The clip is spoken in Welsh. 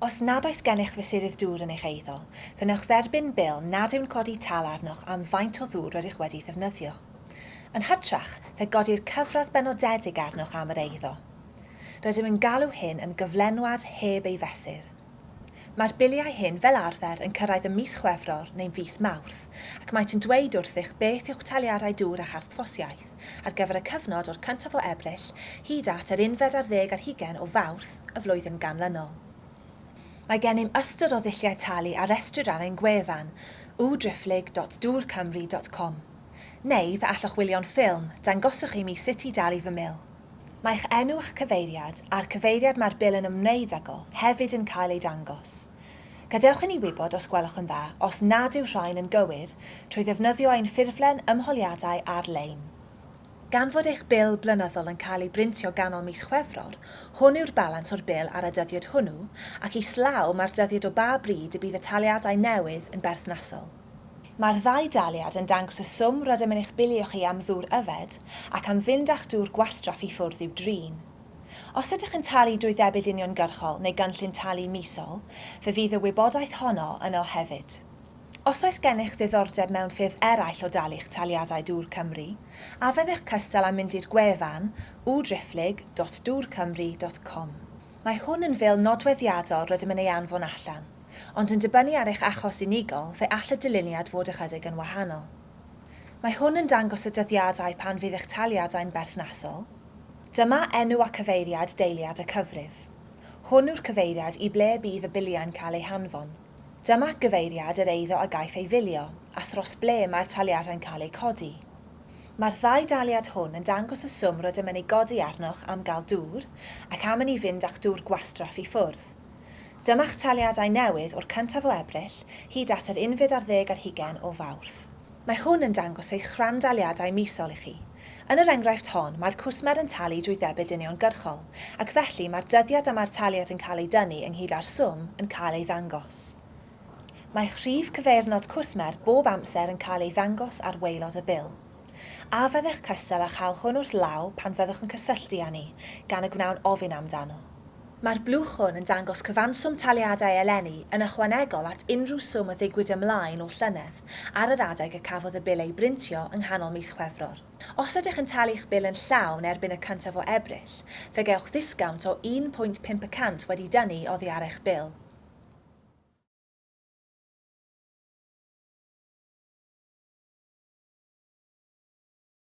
Os nad oes gennych fesurydd dŵr yn eich eiddo, fe wnewch dderbyn bil nad yw'n codi tâl arnoch am faint o ddŵr rydych wedi'i ddefnyddio. Yn hytrach, fe godir cyfradd benodedig arnoch am yr eiddo. Rydym yn galw hyn yn gyflenwad heb ei fesur. Mae'r biliau hyn fel arfer yn cyrraedd ym mis Chwefror neu fis Mawrth ac maent yn dweud wrthych beth yw'ch taliadau dŵr a charthffosiaeth ar gyfer y cyfnod o'r cyntaf o Ebrill hyd at yr unfed ar ddeg ar hugain o Fawrth y flwyddyn ganlynol. Mae gennym ystod o ddulliau talu a restrir ar ein gwefan, www.dwrcymru.com. Neu fe allwch wylio'n ffilm, Dangoswch i mi sut i dalu fy mil. Mae'ch enw a'ch cyfeiriad, a'r cyfeiriad mae'r bil yn ymwneud ag o, hefyd yn cael eu dangos. Gadewch i ni wybod, os gwelwch yn dda, os nad yw rhain yn gywir, trwy ddefnyddio ein ffurflen ymholiadau ar-lein. Gan fod eich bil blynyddol yn cael ei brintio ganol mis Chwefror, hwn yw'r balans o'r bil ar y dyddiad hwnnw, ac islaw mae'r dyddiad o ba bryd y bydd y taliadau newydd yn berthnasol. Mae'r ddau daliad yn dangos y swm rydym yn eich bilio chi am ddŵr yfed ac am fynd â'ch dŵr gwastraff i ffwrdd i'w drin. Os ydych yn talu drwy ddebyd uniongyrchol neu gynllun talu misol, fe fydd y wybodaeth honno yno hefyd. Os oes gennych ddiddordeb mewn ffyrdd eraill o dalu'ch taliadau Dŵr Cymru, a fyddech cystal â mynd i'r gwefan www.dwrcymru.com. Mae hwn yn fil nodweddiadol rydym yn ei anfon allan. Ond yn dibynnu ar eich achos unigol, fe all y dyluniad fod ychydig yn wahanol. Mae hwn yn dangos y dyddiadau pan fydd eich taliadau'n berthnasol. Dyma enw a cyfeiriad deiliad y cyfrif. Hwn yw'r cyfeiriad i ble bydd y biliau'n cael eu hanfon. Dyma gyfeiriad yr eiddo a gaiff ei filio, a thros ble mae'r taliadau'n cael eu codi. Mae'r ddau daliad hwn yn dangos y swm rydym yn ei godi arnoch am gael dŵr, ac am i ni fynd â'ch dŵr gwastraff i ffwrdd. Dyma'ch taliadau newydd o'r cyntaf o Ebrill hyd at yr unfed ar ddeg ar hugain o Fawrth. Mae hwn yn dangos eich rhandaliadau misol i chi. Yn yr enghraifft hon, mae'r cwsmer yn talu drwy ddebyd uniongyrchol, ac felly mae'r dyddiad y mae'r taliad yn cael ei dynnu ynghyd â'r swm yn cael ei ddangos. Mae'ch rhif cyfeirnod cwsmer bob amser yn cael ei ddangos ar waelod y bil. A fyddech cystal â chael hwn wrth law pan fyddwch yn cysylltu â ni, gan y gwnawn ofyn amdano. Mae'r blwch hwn yn dangos cyfanswm taliadau eleni yn ychwanegol at unrhyw swm a ddigwyd ymlaen o llynedd ar yr adeg y cafodd y bil ei brintio yng nghanol mis Chwefror. Os ydych yn talu'ch bil yn llawn erbyn y cyntaf o Ebrill, fe gewch ddisgownt o 1.5 y cant wedi dynnu oddi ar eich bil.